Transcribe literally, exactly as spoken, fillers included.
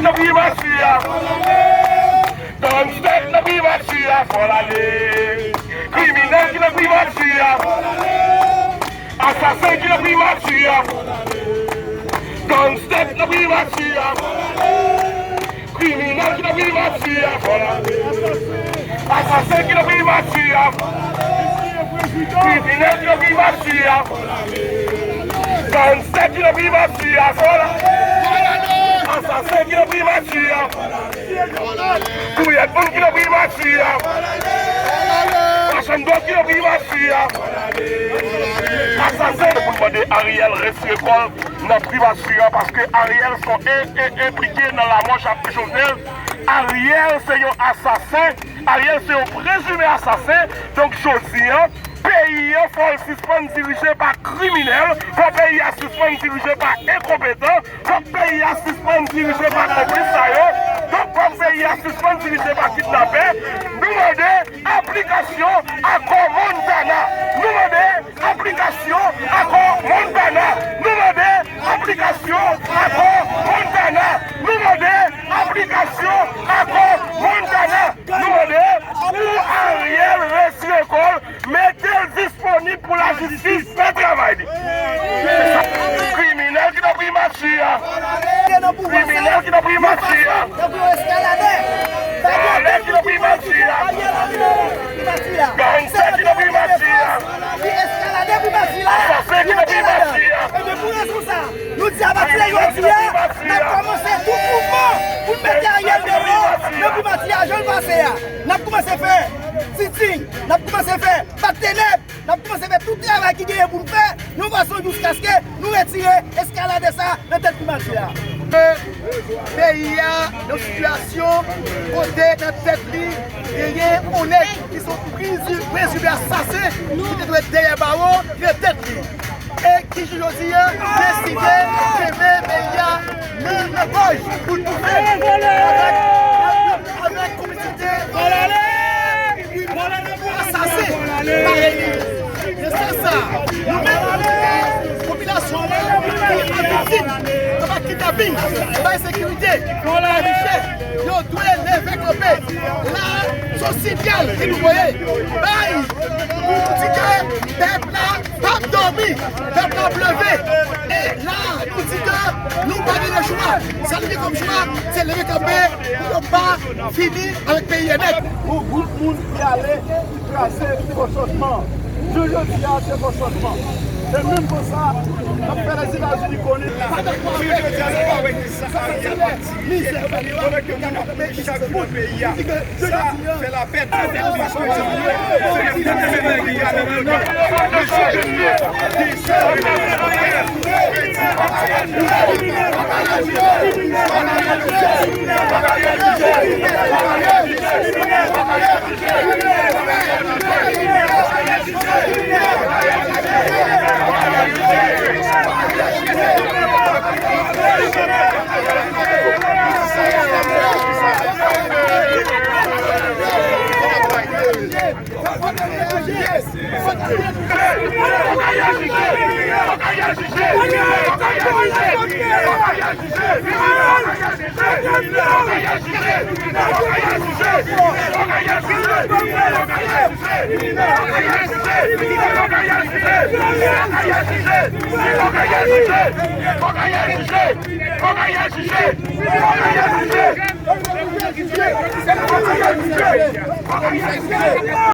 Nan primati a. Gangstè nan primati a, fò l ale. Kriminèl ki nan primati a. Asasen ki nan primati a. Gangstè nan primati a. Kriminèl ki nan primati a, fò l ale. Asasen ki nan primati a. Kriminèl ki nan primati a. Gangstè ki nan primati a, fò l ale. Asasen ki nan primati a. Kouyèd moun ki nan primati a. Machann dwòg ki nan primati a. Asasen. Pou n mande Ariel retire kò l nan primati a, paske Ariel se yon en-, en-, enplike nan lanmò Jovenel. Ariel se yon asasen. Ariel se yon prezime asasen. Donk, jodi a, peyi a, fò l sispann dirije pa kriminèl. Fò peyi a sispann dirije pa enkonpetan. Fòk peyi a sispann dirije pa konplis sa yo. Donk, fòk peyi a sispann dirije pa kidnapè. Nou mande aplikasyon akò Montana. Nou mande aplikasyon akò Montana. Nou mande aplikasyon akò Montana. Nou mande aplikasyon akò Montana. Nou mande pou Ariel retire kò l, mete l disponib pou lajistis fè travay li. Kriminèl ki nan primati a. Kriminèl ki nan primati a. Vòlè ki nan primati a. Gangstè ki nan primati a. Asasen ki nan primati a. Nou di apati de jodi a, n ap kòmanse tout mouvman pou n mete Ariel deyò nan primati a, jan l pase a. N ap kòmanse fè siting, n ap kòmanse fè bat tenèb, n ap kòmanse fè tout travay ki genyen pou n fè, yon fason jiskaske nou retire eskalade sa nan tèt primati a. Peyi a nan sitiyasyon kote nan tèt li genyen yon nèg ki se yon prezime asasen ki te dwe dèyè bawo ki nan tèt li. E ki jodi a deside kenbe peyi a nan, nan gòj pou l toufe avèk, avèk konplisite asasen parèy li. Se sa, nou menm popilasyon an ki ap viktim anba kidnaping, anba ensekirite, anba lachè, yo dwe leve kanpe. La, se yon sinyal ke nou voye bay pou di ke pèp la p ap dòmi, pèp la ap leve. E la, nou di ke nou pa gen lechwa. Sa nou gen kòm chwa, se leve kanpe pou nou pa fini avèk peyi a nèt. Yon gwoup moun ki ale pou kraze fò chanjman. Jounen jodi a, se fò chanjman. E menm konsa, n ap fè Lèzetazini konnen. Mizè, pandan ke moun ap mouri chak jou nan peyi a. Sa fè lapèn.